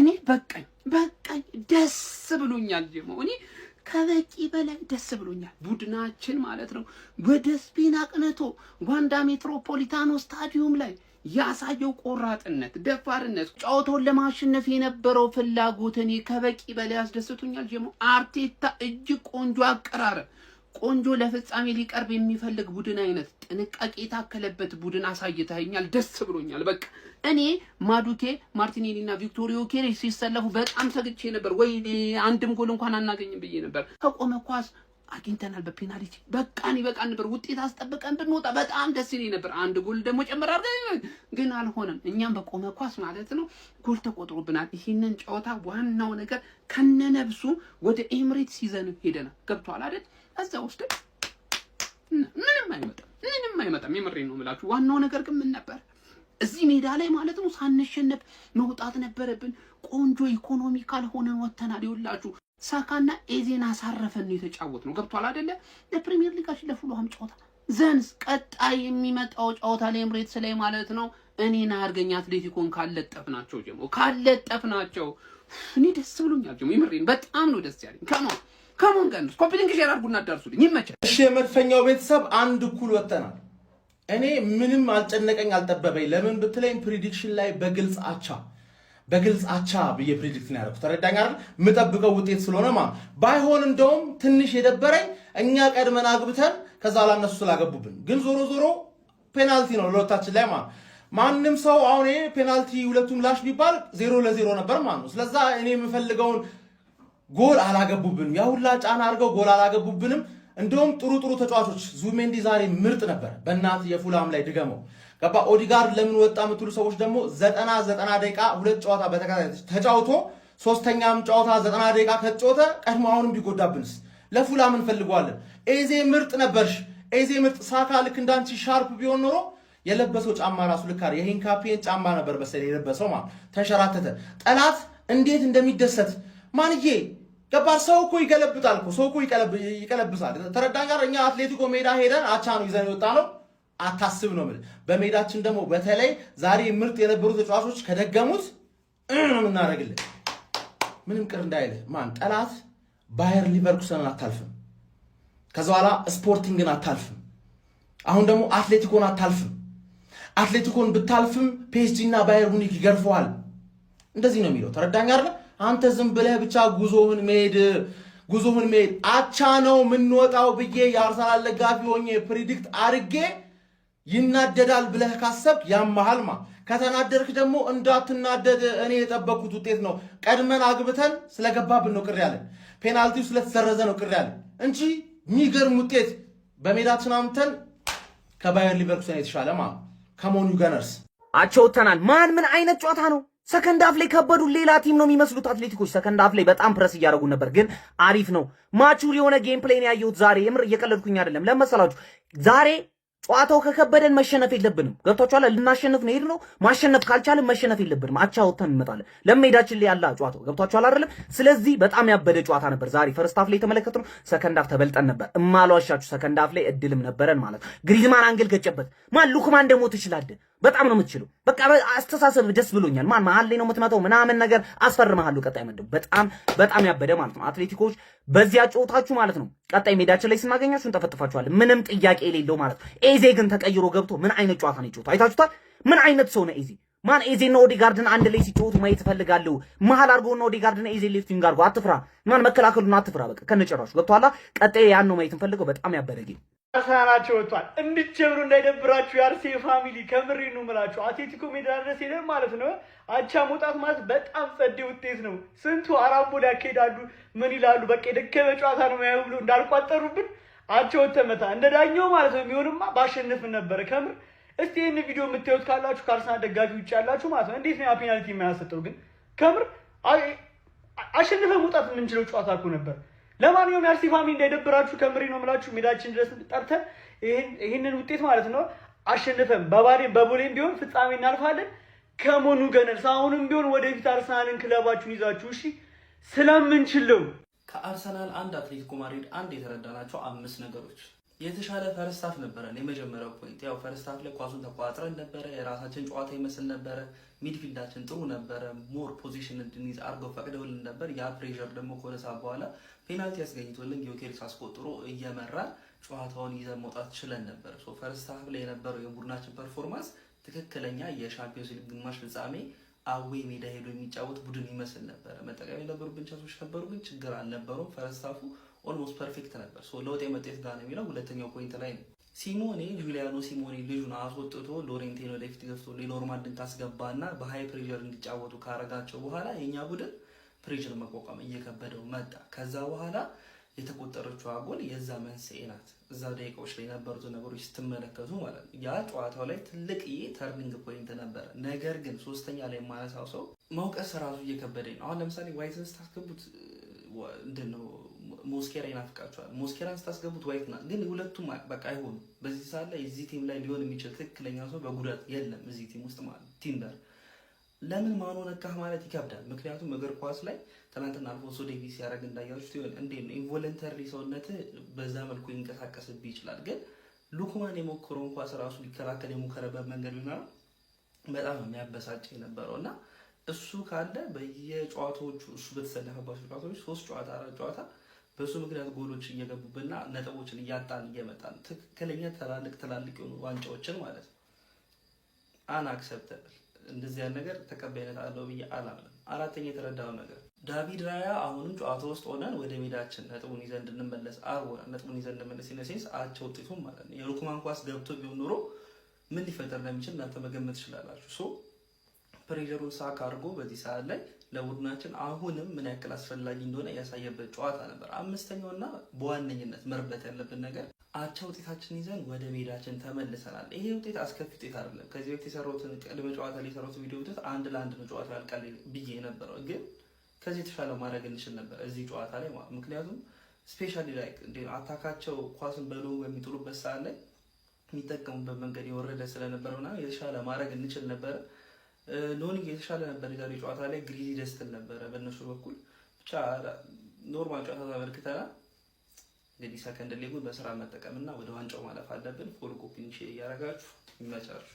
እኔ በቃኝ በቃኝ፣ ደስ ብሎኛል። ጀሞ እኔ ከበቂ በላይ ደስ ብሎኛል። ቡድናችን ማለት ነው ወደ ስፔን አቅንቶ ዋንዳ ሜትሮፖሊታኖ ስታዲየም ላይ ያሳየው ቆራጥነት፣ ደፋርነት፣ ጨዋታውን ለማሸነፍ የነበረው ፍላጎት እኔ ከበቂ በላይ አስደስቶኛል። ጀሞ አርቴታ እጅግ ቆንጆ አቀራረብ፣ ቆንጆ ለፍጻሜ ሊቀርብ የሚፈልግ ቡድን አይነት ጥንቃቄ የታከለበት ቡድን አሳይተኸኛል። ደስ ብሎኛል። በቃ እኔ ማዱኬ፣ ማርቲኔሊ እና ቪክቶር ዮኬሬሽ ሲሰለፉ በጣም ሰግቼ ነበር። ወይኔ አንድም ጎል እንኳን አናገኝም ብዬ ነበር። ከቆመ ኳስ አግኝተናል በፔናልቲ። በቃን ይበቃን ነበር። ውጤት አስጠብቀን ብንወጣ በጣም ደስ ይለኝ ነበር። አንድ ጎል ደግሞ ጨምር አድርገን ግን አልሆነም። እኛም በቆመ ኳስ ማለት ነው ጎል ተቆጥሮብናል። ይህንን ጨዋታ ዋናው ነገር ከነነብሱ ወደ ኤምሬትስ ይዘን ሄደናል። ገብቷል አይደል? እዛ ውስጥ ምንም አይመጣም፣ ምንም አይመጣም። የምሬን ነው የምላችሁ። ዋናው ነገር ግን ምን ነበር? እዚህ ሜዳ ላይ ማለት ነው ሳንሸነፍ መውጣት ነበረብን። ቆንጆ economical ሆነን ወጥተናል። ይኸውላችሁ ሳካና ኤዜን አሳረፈን ነው የተጫወትነው። ገብቷል አይደለ? ለፕሪሚየር ሊጋችን ለፉልሃም ጨዋታ ዘንስ ቀጣይ የሚመጣው ጨዋታ ለኤምሬትስ ላይ ማለት ነው እኔን አድርገኝ አትሌቲኮን ካለጠፍናቸው ጀሞ ካለጠፍናቸው እኔ ደስ ብሎኛል። ጀሞ የምሬን በጣም ነው ደስ ያለኝ። Come on, come on guys፣ copy link፣ share አድርጉና አዳርሱልኝ። ይመቻል። እሺ የመድፈኛው ቤተሰብ፣ አንድ እኩል ወጥተናል። እኔ ምንም አልጨነቀኝ አልጠበበኝ። ለምን ብትለኝ prediction ላይ በግልጽ አቻ ብዬ predict ነው ያደረኩት። ተረዳኝ አይደል? የምጠብቀው ውጤት ስለሆነ ማ ባይሆን እንደውም ትንሽ የደበረኝ እኛ ቀድመን አግብተን ከዛ ኋላ እነሱ ስላገቡብን፣ ግን ዞሮ ዞሮ ፔናልቲ ነው ለሁለታችን ላይ ማ ማንም ሰው አሁን ይሄ ፔናልቲ ሁለቱም ላሽ ቢባል 0-0 ነበር ማለት ነው። ስለዛ እኔ የምፈልገውን ጎል አላገቡብንም። ያ ሁላ ጫና አድርገው ጎል አላገቡብንም። እንደውም ጥሩ ጥሩ ተጫዋቾች፣ ዙቢሜንዲ ዛሬ ምርጥ ነበር። በእናት የፉላም ላይ ድገመው ገባ። ኦዲጋርድ ለምን ወጣ የምትሉ ሰዎች ደግሞ 90 90 ደቂቃ ሁለት ጨዋታ በተከታታይ ተጫውቶ ሶስተኛም ጨዋታ 90 ደቂቃ ከተጫወተ ቀድሞ አሁንም ቢጎዳብንስ? ለፉላም እንፈልገዋለን። ኤዜ ምርጥ ነበርሽ። ኤዜ ምርጥ። ሳካ ልክ እንዳንቺ sharp ቢሆን ኖሮ የለበሰው ጫማ ራሱ ልክ አይደል። የሂንካፔን ጫማ ነበር መሰለኝ የለበሰው ማለት ተንሸራተተ። ጠላት እንዴት እንደሚደሰት ማንዬ ገባር። ሰው እኮ ይገለብጣል እኮ፣ ሰው እኮ ይቀለብሳል። ተረዳኝ ጋር እኛ አትሌቲኮ ሜዳ ሄደን አቻ ነው ይዘን የወጣ ነው። አታስብ ነው የምልህ። በሜዳችን ደግሞ በተለይ ዛሬ ምርጥ የነበሩ ተጫዋቾች ከደገሙት ነው የምናደርግልህ። ምንም ቅር እንዳይልህ ማን ጠላት ባየር ሊቨርኩሰንን አታልፍም። ከዛ በኋላ ስፖርቲንግን አታልፍም። አሁን ደግሞ አትሌቲኮን አታልፍም። አትሌቲኮን ብታልፍም ፒኤስጂ እና ባየር ሙኒክ ይገርፈዋል። እንደዚህ ነው የሚለው። ተረዳኝ አይደል? አንተ ዝም ብለህ ብቻ ጉዞህን መሄድ ጉዞህን መሄድ። አቻ ነው የምንወጣው ብዬ የአርሰናል ደጋፊ ሆኜ predict አድርጌ ይናደዳል ብለህ ካሰብክ ያመሃል ማ ከተናደድክ ደግሞ እንዳትናደድ፣ እኔ የጠበቅኩት ውጤት ነው። ቀድመን አግብተን ስለገባብን ነው ቅር ያለን። ፔናልቲው ስለተሰረዘ ነው ቅር ያለን እንጂ የሚገርም ውጤት በሜዳችን አምተን ከባየር ሊቨርኩሰን የተሻለ ማ come on you Gunners። አቻ ወጥተናል። ማን ምን አይነት ጨዋታ ነው? Second half ላይ ከበዱ። ሌላ team ነው የሚመስሉት አትሌቲኮች። Second half ላይ በጣም ፕረስ እያደረጉ ነበር፣ ግን አሪፍ ነው። Mature የሆነ game play ነው ያየሁት ዛሬ። የምር እየቀለድኩኝ አይደለም። ለመሰላችሁ ዛሬ ጨዋታው ከከበደን መሸነፍ የለብንም። ገብቷችኋል? ልናሸንፍ ነው የሄድነው። ማሸነፍ ካልቻልን መሸነፍ የለብንም። አቻ ወጥተን እንመጣለን። ለሜዳችን ላይ ያለ ጨዋታው ገብቷችኋል አይደለም? ስለዚህ በጣም ያበደ ጨዋታ ነበር ዛሬ first half ላይ የተመለከትነው። Second half ተበልጠን ነበር። እማልዋሻችሁ second half ላይ እድልም ነበረን ማለት ነው። ግሪዝማን angle ገጨበት። ማን ሉክማን ደግሞ ትችላለህ። በጣም ነው የምትችለው። በቃ አስተሳሰብ ደስ ብሎኛል። ማን መሀል ላይ ነው የምትመታው ምናምን ነገር አስፈርመሃለሁ። ቀጣይ ምንድን በጣም በጣም ያበደ ማለት ነው። አትሌቲኮች በዚያ ጨዋታችሁ ማለት ነው ቀጣይ ሜዳችን ላይ ስናገኛችሁ እንጠፈጥፋችኋለን። ምንም ጥያቄ የሌለው ማለት ነው። ኤዜ ግን ተቀይሮ ገብቶ ምን አይነት ጨዋታ ነው የጫወተው? አይታችሁታል? ምን አይነት ሰው ነው ኤዜ? ማን ኤዜና ኦዲጋርድን አንድ ላይ ሲጫወቱ ማየት እፈልጋለሁ። መሀል አድርጎና ኦዲጋርድን ኤዜ left wing አድርጎ አትፍራ፣ ማን መከላከሉን አትፍራ። በቃ ከነጨራሹ ገብቶሃል። ቀጣይ ያን ነው ማየት እንፈልገው። በጣም ያበደ game። አርሰናላቸው ወጥቷል። እንድትጀምሩ እንዳይደብራችሁ የአርሴ family፣ ከምሬ ነው የምላችሁ። አትሌቲኮ ሜዳ ድረስ ሄደን ማለት ነው አቻ መውጣት ማለት በጣም ጸዴ ውጤት ነው። ስንቱ አራምቦ ያካሄዳሉ፣ ምን ይላሉ፣ በቃ የደከመ ጨዋታ ነው ያዩ ብሎ እንዳልቋጠሩብን አቻ ወጥተን መታ እንደ ዳኛው ማለት ነው። የሚሆንማ ባሸንፍን ነበረ ከምር። እስቲ ይህን ቪዲዮ የምታዩት ካላችሁ ከአርሰናል ደጋፊ ውጭ ያላችሁ ማለት ነው እንዴት ነው ያ ፔናልቲ የማያሰጠው? ግን ከምር አሸንፈን መውጣት የምንችለው ጨዋታ እኮ ነበር። ለማንኛውም የአርሲ family እንዳይደብራችሁ ከምሬ ነው የምላችሁ። ሜዳችን ድረስ ጠርተን ይህንን ውጤት ማለት ነው አሸንፈን በባዴ በቦሌም ቢሆን ፍጻሜ እናልፋለን። Come on you Gunners፣ አሁንም ቢሆን ወደፊት አርሰናልን ክለባችሁን ይዛችሁ እሺ ስለምንችለው። ከአርሰናል 1 አትሌቲኮ ማድሪድ 1 የተረዳናቸው አምስት ነገሮች። የተሻለ first half ነበረን። የመጀመሪያው point ያው first half ላይ ኳሱን ተቆጣጥረን ነበረ። የራሳችን ጨዋታ ይመስል ነበረ። Midfield ኣችን ጥሩ ነበረ። More possession እንድንይዝ አድርገው ፈቅደውልን ነበር። ያ pressure ደግሞ ከሆነ ሰዓት በኋላ ፔናልቲ ያስገኝቶልን ጊዮኬሬስ አስቆጥሮ እየመራን ጨዋታውን ይዘን መውጣት ችለን ነበር። So first half ላይ የነበረው የቡድናችን performance ትክክለኛ የሻምፒዮንስ ሊግ ግማሽ ፍጻሜ away ሜዳ ሄዶ የሚጫወት ቡድን ይመስል ነበረ። መጠቀም የነበሩብን chance ኦች ነበሩ፣ ግን ችግር አልነበረውም። First half ኡ almost perfect ነበር። So ለውጥ የመጣው የት ጋር ነው የሚለው ሁለተኛው point ላይ ነው። ሲሞኔ፣ ጁሊያኖ ሲሞኔ ልጁን አስወጥቶ ሎሬንቴን ወደፊት ገፍቶ ሌኖርማንድን ካስገባና በ high pressure እንዲጫወቱ ካረጋቸው በኋላ የኛ ቡድን pressure መቋቋም እየከበደው መጣ። ከዛ በኋላ የተቆጠረችው ጎል የዛ መንስኤ ናት። እዛ ደቂቃዎች ላይ የነበሩትን ነገሮች ስትመለከቱ ማለት ነው። ያ ጨዋታው ላይ ትልቅ turning point ነበረ። ነገር ግን ሶስተኛ ላይ የማነሳው ሰው መውቀስ ራሱ እየከበደኝ ነው። አሁን ለምሳሌ ዋይትን ስታስገቡት ምንድን ነው ሞስኬራ ይናፍቃቸዋል። ሞስኬራን ስታስገቡት ዋይት ና ግን ሁለቱም በቃ አይሆኑም። በዚህ ሰዓት ላይ እዚህ team ላይ ሊሆን የሚችል ትክክለኛ ሰው በጉዳት የለም እዚህ team ውስጥ ማለት ቲምበር ለምን ማኖ ነካህ ማለት ይከብዳል። ምክንያቱም እግር ኳስ ላይ ትናንትና አልፎንሶ ዴቪስ ሲያደርግ እንዳያችሁት ይሆን እንዴ ነው involuntary ሰውነት በዛ መልኩ ሊንቀሳቀስብህ ይችላል። ግን ሉክማን የሞከረውን ኳስ ራሱ ሊከላከል የሞከረበት መንገድ ምናምን በጣም የሚያበሳጭ የነበረው እና እሱ ካለ በየጨዋታዎቹ እሱ በተሰለፈባቸው ጨዋታዎች ሶስት ጨዋታ አራት ጨዋታ በእሱ ምክንያት ጎሎች እየገቡብና ነጥቦችን እያጣን እየመጣን ትክክለኛ ትላልቅ ትላልቅ የሆኑ ዋንጫዎችን ማለት ነው። Unacceptable፣ እንደዚህ ያን ነገር ተቀባይነት አለው ብዬ አላምንም። አራተኛ የተረዳው ነገር ዳቪድ ራያ አሁንም ጨዋታ ውስጥ ሆነን ወደ ሜዳችን ነጥቡን ይዘን እንድንመለስ አርጎናል። ነጥቡን ይዘን እንድንመለስ in a sense አቻ ውጤቱም ማለት ነው። የሉክማን ኳስ ገብቶ ቢሆን ኖሮ ምን ሊፈጠር እንደሚችል እናንተ መገመት ትችላላችሁ። So pressure ኡን ሳክ አድርጎ በዚህ ሰዓት ላይ ለቡድናችን አሁንም ምን ያክል አስፈላጊ እንደሆነ ያሳየበት ጨዋታ ነበር። አምስተኛውና በዋነኝነት መረዳት ያለብን ነገር አቻ ውጤታችን ይዘን ወደ ሜዳችን ተመልሰናል። ይሄ ውጤት አስከፊ ውጤት አይደለም። ከዚህ በፊት የሰራሁትን ቅድመ ጨዋታ ላይ የሰራሁት ቪዲዮ ውጤት 1-1 ነው ጨዋታ ያልቃል ብዬ የነበረው፣ ግን ከዚህ የተሻለ ማድረግ እንችል ነበር እዚህ ጨዋታ ላይ። ምክንያቱም especially like attack ኣቸው ኳስን በ long በሚጥሉበት ሰዓት ላይ የሚጠቀሙበት መንገድ የወረደ ስለነበር ምናምን የተሻለ ማድረግ እንችል ነበረ። ኖኒ የተሻለ ነበር የዛሬ ጨዋታ ላይ፣ ግሪዚ ደስትል ነበረ በእነሱ በኩል። ብቻ normal ጨዋታ ተመልክተናል። እንግዲህ second leg ኡን በስራ መጠቀምና ወደ ዋንጫው ማለፍ አለብን። Follow፣ copy፣ share እያደረጋችሁ ይመቻችሁ።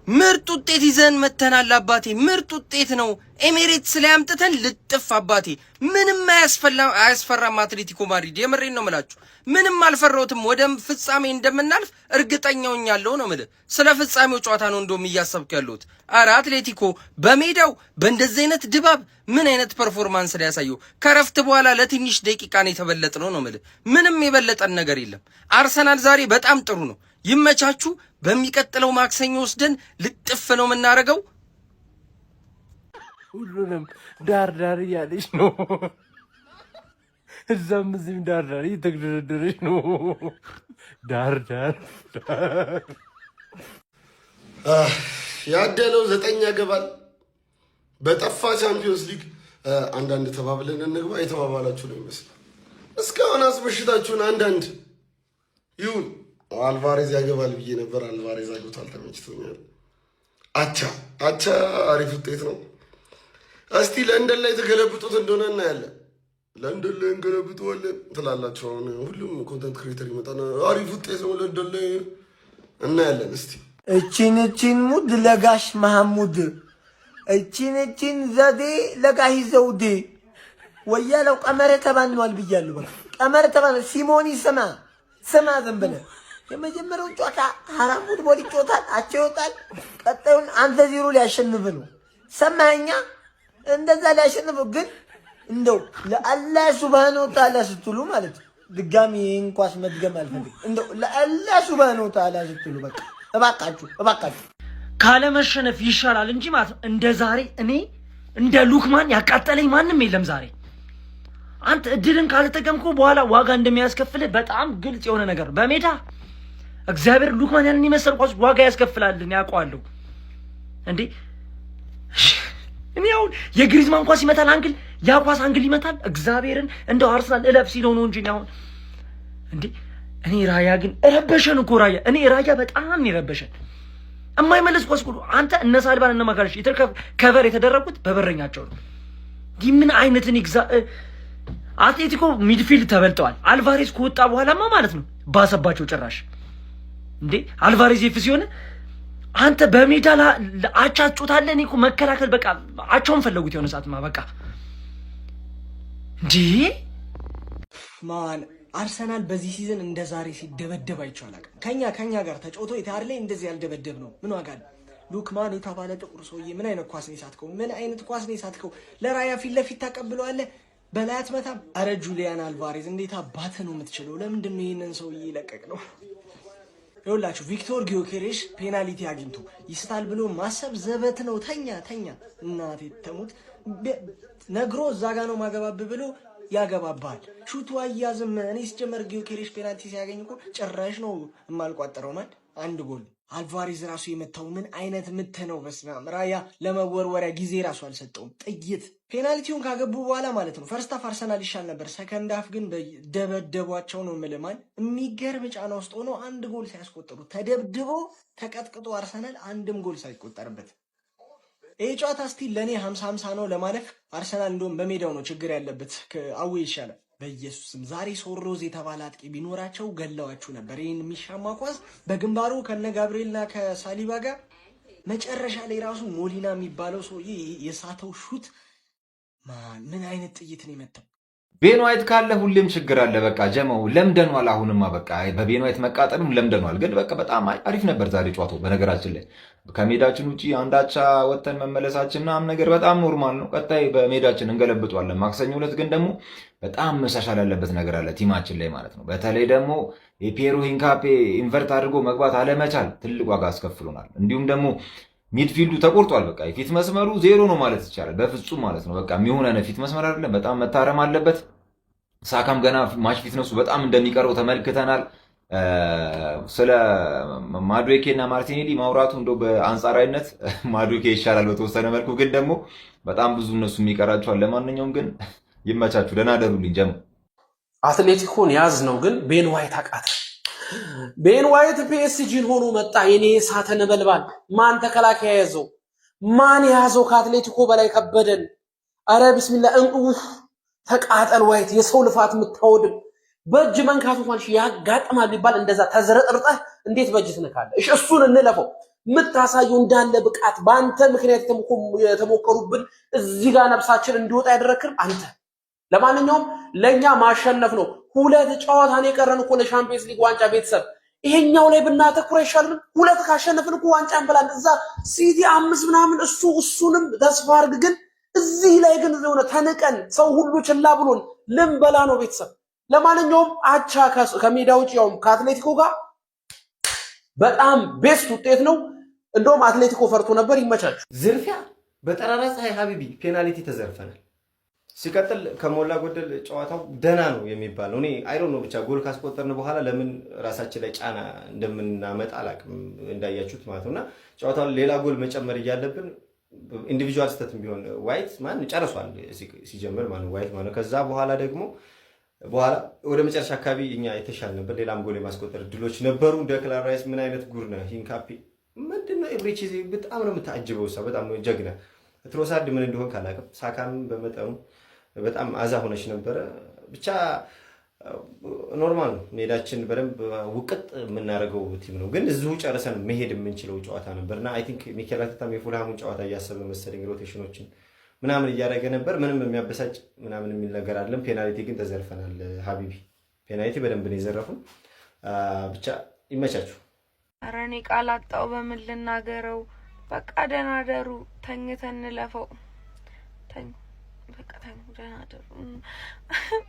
ምርጥ ውጤት ይዘን መተናል አባቴ፣ ምርጥ ውጤት ነው። ኤሜሬትስ ላይ አምጥተን ልጥፍ አባቴ። ምንም አያስፈራም። አትሌቲኮ ማድሪድ የምሬን ነው ምላችሁ፣ ምንም አልፈራሁትም። ወደ ፍጻሜ እንደምናልፍ እርግጠኛ ሆኛለሁ ነው የምልህ። ስለ ፍጻሜው ጨዋታ ነው እንደውም እያሰብኩ ያለሁት። አረ አትሌቲኮ በሜዳው በእንደዚህ አይነት ድባብ ምን አይነት performance ላይ ያሳየው። ከረፍት በኋላ ለትንሽ ደቂቃ ነው የተበለጥነው ነው የምልህ። ምንም የበለጠን ነገር የለም። አርሰናል ዛሬ በጣም ጥሩ ነው። ይመቻችሁ። በሚቀጥለው ማክሰኞ ወስደን ልጥፍ ነው የምናደርገው። ሁሉንም ዳር ዳር እያለች ነው። እዛም እዚህም ዳር ዳር እየተግደረደረች ነው። ዳር ዳር። ያደለው 9 ያገባል። በጠፋ ቻምፒዮንስ ሊግ አንዳንድ ተባብለን እንግባ የተባባላችሁ ነው ይመስላል። እስካሁን አስበሽታችሁን አንዳንድ ይሁን። አልቫሬዝ ያገባል ብዬ ነበር። አልቫሬዝ አግብቷል። ተመችቶኛል። አቻ አቻ አሪፍ ውጤት ነው። እስቲ ለንደን ላይ የተገለብጡት እንደሆነ እናያለን። ለንደን ላይ እንገለብጠዋለን ትላላችሁ። አሁን ሁሉም content creator ይመጣና አሪፍ ውጤት ነው ለንደን ላይ እናያለን። እስቲ እቺን እቺን ሙድ ለጋሽ መሐሙድ፣ እቺን እቺን ዘዴ ለጋሽ ዘውዴ ወያለው ቀመረ ተባኗል ብያለሁ። በቃ ቀመረ ተባኗል። ሲሞኒ ስማ ስማ፣ ዝም ብለህ የመጀመሪያውን ጨዋታ ሀራም football ይጫወታል፣ አቻ ይወጣል። ቀጣዩን 1-0 ሊያሸንፍ ነው። ሰማኸኛ? እንደዛ ሊያሸንፍ ግን እንደው ለአላህ ሱብሃነሁ ወተዓላ ስትሉ ማለት ነው። ድጋሚ ይህን ኳስ መድገም አልፈልግም። እንደው ለአላህ ሱብሃነሁ ወተዓላ ስትሉ በቃ እባካችሁ እባካችሁ። ካለመሸነፍ ይሻላል እንጂ ማለት ነው። እንደ ዛሬ እኔ እንደ ሉክማን ያቃጠለኝ ማንም የለም ዛሬ። አንተ እድልን ካልተጠቀምኩ በኋላ ዋጋ እንደሚያስከፍልህ በጣም ግልጽ የሆነ ነገር በሜዳ እግዚአብሔር ሉክማን ያንን የመሰል ኳስ ዋጋ ያስከፍላልን ያውቀዋለሁ። እንዴ እኔ አሁን የግሪዝማን ኳስ ይመታል angle፣ ያ ኳስ angle ይመታል። እግዚአብሔርን እንደው አርሰናል እለፍ ሲለው ነው እንጂ አሁን እንዴ እኔ ራያ ግን ረበሸን እኮ ራያ፣ እኔ ራያ በጣም የረበሸን የማይመለስ ኳስ እኮ አንተ እነ ሳልባን እነ ማካለሽ cover የተደረጉት በበረኛቸው ነው። ይህ ምን አይነትን አትሌቲኮ midfield ተበልጠዋል። አልቫሬዝ ከወጣ በኋላማ ማለት ነው ባሰባቸው ጭራሽ። እንዴ፣ አልቫሬዝ F ሲሆን አንተ በሜዳ አቻ ጮታለህ። እኔ እኮ መከላከል በቃ አቻውን ፈለጉት የሆነ ሰዓትማ በቃ እንዴ። Man፣ አርሰናል በዚህ season እንደ ዛሬ ሲደበደብ አይቼው አላውቅም። ከኛ ጋር ተጫውቶ ኢቲሃድ ላይ እንደዚህ ያልደበደብ ነው ምን ዋጋ አለው? ሉክማን የተባለ ጥቁር ሰውዬ ምን አይነት ኳስ ነው የሳትከው? ምን አይነት ኳስ ነው የሳትከው? ለራያ ፊት ለፊት ታቀብለዋለህ፣ በላይ አትመታም። አረ ጁሊያን አልቫሬዝ እንዴት አባትህ ነው የምትችለው? ለምንድን ነው ይህንን ሰውዬ የለቀቅ ነው? ይኸውላችሁ፣ ቪክቶር ጊዮኬሬሽ ፔናልቲ አግኝቶ ይስታል ብሎ ማሰብ ዘበት ነው። ተኛ ተኛ፣ እናቴ ተሙት ነግሮ እዛ ጋ ነው ማገባብ ብሎ ያገባባል። Shoot ኡ አያዝም። እኔ ሲጀመር ጊዮኬሬሽ ፔናልቲ ሲያገኝ እኮ ጭራሽ ነው የማልቋጠረው። Man፣ አንድ ጎል አልቫሬዝ ራሱ የመታው ምን አይነት ምት ነው? በስመ አብ፣ ራያ ለመወርወሪያ ጊዜ ራሱ አልሰጠውም። ጥይት ፔናልቲውን ካገቡ በኋላ ማለት ነው። First half አርሰናል ይሻል ነበር። Second half ግን ደበደቧቸው ነው የምልህ። Man፣ የሚገርም ጫና ውስጥ ሆኖ አንድ ጎል ሳያስቆጥሩ ተደብድቦ ተቀጥቅጦ አርሰናል አንድም ጎል ሳይቆጠርበት ይህ ጨዋታ still ለእኔ 50-50 ነው ለማለፍ። አርሰናል እንደውም በሜዳው ነው ችግር ያለበት፣ away ይሻላል። በኢየሱስም ዛሬ ሶርሎዝ የተባለ አጥቂ ቢኖራቸው ገለዋችሁ ነበር። ይህን የሚሻማ ኳስ በግንባሩ ከነ ጋብርኤልና ከሳሊባ ጋር መጨረሻ ላይ ራሱ ሞሊና የሚባለው ሰውዬ የሳተው shoot ምን አይነት ጥይት ነው የመታው? ቤን ዋይት ካለ ሁሌም ችግር አለ። በቃ ጀመው ለምደኗል። አሁንማ በቃ በቤን ዋይት መቃጠልም ለምደኗል። ግን በቃ በጣም አሪፍ ነበር ዛሬ ጨዋታው። በነገራችን ላይ ከሜዳችን ውጭ አንድ አቻ ወጥተን መመለሳችን ምናምን ነገር በጣም normal ነው። ቀጣይ በሜዳችን እንገለብጧለን። ማክሰኞ ዕለት ግን ደግሞ በጣም መሻሻል ያለበት ነገር አለ team ኣችን ላይ ማለት ነው። በተለይ ደግሞ የፒዬሮ ሂንካፔ invert አድርጎ መግባት አለመቻል ትልቅ ዋጋ አስከፍሎናል። እንዲሁም ደግሞ midfield ኡ ተቆርጧል። በቃ የፊት መስመሩ ዜሮ ነው ማለት ይቻላል። በፍጹም ማለት ነው። በቃ የሚሆን አይነት ፊት መስመር አይደለም። በጣም መታረም አለበት። ሳካም ገና match fitness ኡ በጣም እንደሚቀረው ተመልክተናል። ስለ ማዱዌኬ እና ማርቲኔሊ ማውራቱ እንደው በአንጻራዊነት ማዱዌኬ ይሻላል በተወሰነ መልኩ፣ ግን ደግሞ በጣም ብዙ እነሱ የሚቀራቸዋል። ለማንኛውም ግን ይመቻችሁ፣ ደህና ደሩልኝ። ጀማ። አትሌቲኮን ያዝ ነው፣ ግን ቤን ዋይት አቃተ። ቤን ዋይት ፒኤስጂን ሆኖ መጣ። የኔ እሳተ ነበልባል ማን ተከላካይ ያዘው? ማን የያዘው? ከአትሌቲኮ በላይ ከበደን። አረ ቢስሚላ እንቁፍ ተቃጠል ዋይት፣ የሰው ልፋት የምታወድም። በእጅ መንካት እንኳን ያጋጥማል ቢባል እንደዛ ተዝረጥርጠህ እንዴት በእጅ ትነካለህ? እሺ እሱን እንለፈው። የምታሳየው እንዳለ ብቃት በአንተ ምክንያት የተሞከሩብን እዚህ ጋር ነፍሳችን እንዲወጣ ያደረክን አንተ። ለማንኛውም ለእኛ ማሸነፍ ነው። ሁለት ጨዋታ ነው የቀረን እኮ ለሻምፒየንስ ሊግ ዋንጫ ቤተሰብ። ይሄኛው ላይ ብናተኩር አይሻልም? ሁለት ካሸነፍን እኮ ዋንጫ እንበላለን። እዛ ሲቲ አምስት ምናምን እሱንም ተስፋ አድርግ። ግን እዚህ ላይ ግን የሆነ ተንቀን ሰው ሁሉ ችላ ብሎን ልንበላ ነው ቤተሰብ። ለማንኛውም አቻ ከሜዳ ውጭ ያውም ከአትሌቲኮ ጋር በጣም best ውጤት ነው። እንደውም አትሌቲኮ ፈርቶ ነበር። ይመቻችሁ። ዝርፊያ በጠራራ ፀሐይ ሀቢቢ፣ ፔናልቲ ተዘርፈናል። ሲቀጥል ከሞላ ጎደል ጨዋታው ደህና ነው የሚባለው። እኔ I don't know፣ ብቻ ጎል ካስቆጠርን በኋላ ለምን ራሳችን ላይ ጫና እንደምናመጣ አላውቅም፣ እንዳያችሁት ማለት ነው። እና ጨዋታው ሌላ ጎል መጨመር እያለብን individual ስህተትም ቢሆን ዋይት ማን ጨርሷል ሲጀምር ማለት ዋይት ማለት ነው። ከዛ በኋላ ደግሞ በኋላ ወደ መጨረሻ አካባቢ እኛ የተሻለ ነበር። ሌላም ጎል የማስቆጠር እድሎች ነበሩ። ደክላን ራይስ ምን አይነት ጉር ነህ? ሂንካፔ ምንድነው? ኤብሬቺ በጣም ነው የምታጅበው። እሷ በጣም ነው ጀግና። ትሮሳርድ ምን እንደሆን ካላውቅም፣ ሳካም በመጠኑ በጣም አዛ ሆነች ነበረ። ብቻ normal ነው። ሜዳችን በደንብ ውቅጥ የምናደርገው team ነው፣ ግን እዚሁ ጨርሰን መሄድ የምንችለው ጨዋታ ነበር እና I think ሚኬል አርቴታም የፉልሃሙን ጨዋታ እያሰበ መሰለኝ rotation ኦችን ምናምን እያደረገ ነበር። ምንም የሚያበሳጭ ምናምን የሚል ነገር አለም። ፔናልቲ ግን ተዘርፈናል ሀቢቢ፣ ፔናልቲ በደንብ ነው የዘረፉን። ብቻ ይመቻችሁ። ኧረ እኔ ቃል አጣው፣ በምን ልናገረው? በቃ ደህና ደሩ፣ ተኝተን እንለፈው። ተኙ፣ በቃ ተኙ፣ ደህና ደሩ፣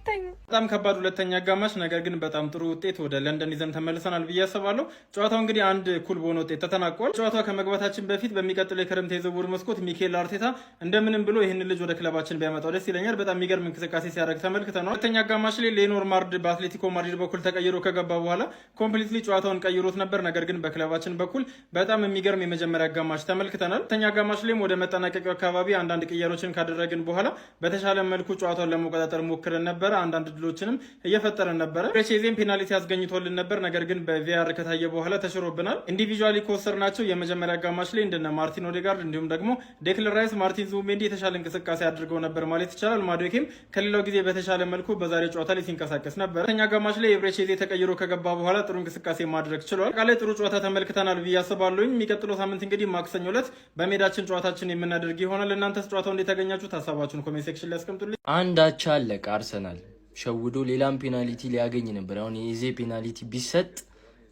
ተኙ። በጣም ከባድ ሁለተኛ አጋማሽ፣ ነገር ግን በጣም ጥሩ ውጤት ወደ ለንደን ይዘን ተመልሰናል ብዬ አስባለሁ። ጨዋታው እንግዲህ 1 እኩል በሆነ ውጤት ተጠናቋል። ጨዋታው ከመግባታችን በፊት በሚቀጥለው የክረምት የዝውውር መስኮት ሚኬል አርቴታ እንደምንም ብሎ ይህንን ልጅ ወደ ክለባችን ቢያመጣው ደስ ይለኛል። በጣም የሚገርም እንቅስቃሴ ሲያደርግ ተመልክተነዋል። ሁለተኛ አጋማሽ ላይ ሌ ኖርማንድ በአትሌቲኮ ማድሪድ በኩል ተቀይሮ ከገባ በኋላ completely ጨዋታውን ቀይሮት ነበር። ነገር ግን በክለባችን በኩል በጣም የሚገርም የመጀመሪያ አጋማሽ ተመልክተናል። ሁለተኛ አጋማሽ ላይም ወደ መጠናቀቂያው አካባቢ አንዳንድ ቅየሮችን ካደረግን በኋላ በተሻለ መልኩ ጨዋታውን ለመቆጣጠር ሞክረን ነበረ። አንዳንድ እድሎችንም እየፈጠረን ነበረ። ኤዜም ፔናልቲ አስገኝቶልን ነበር፣ ነገር ግን በ VAR ከታየ በኋላ ተሽሮብናል። Individually ከወሰድናቸው የመጀመሪያ አጋማሽ ላይ እንደነ ማርቲን ኦዴጋርድ እንዲሁም ደግሞ ዴክለን ራይስ፣ ማርቲን ዙቢሜንዲ የተሻለ እንቅስቃሴ አድርገው ነበር ማለት ይቻላል። ማዱዌኬም ከሌላው ጊዜ በተሻለ መልኩ በዛሬ ጨዋታ ላይ ሲንቀሳቀስ ነበር። ሁለተኛ አጋማሽ ላይ ኤብሬቺ ኤዜ ተቀይሮ ከገባ በኋላ ጥሩ እንቅስቃሴ ማድረግ ችሏል። አጠቃላይ ጥሩ ጨዋታ ተመልክተናል ብዬ አስባለሁኝ። የሚቀጥለው ሳምንት እንግዲህ ማክሰኞ ዕለት በሜዳችን ጨዋታችን የምናደርግ ይሆናል። እናንተስ ጨዋታው እንዴት አገኛችሁት? ሀሳባችሁን comment section ላይ አስቀምጡልኝ። አንድ አቻ አለቀ። አርሰናል ሸውዶ ሌላም ፔናልቲ ሊያገኝ ነበር። አሁን የኤዜ ፔናልቲ ቢሰጥ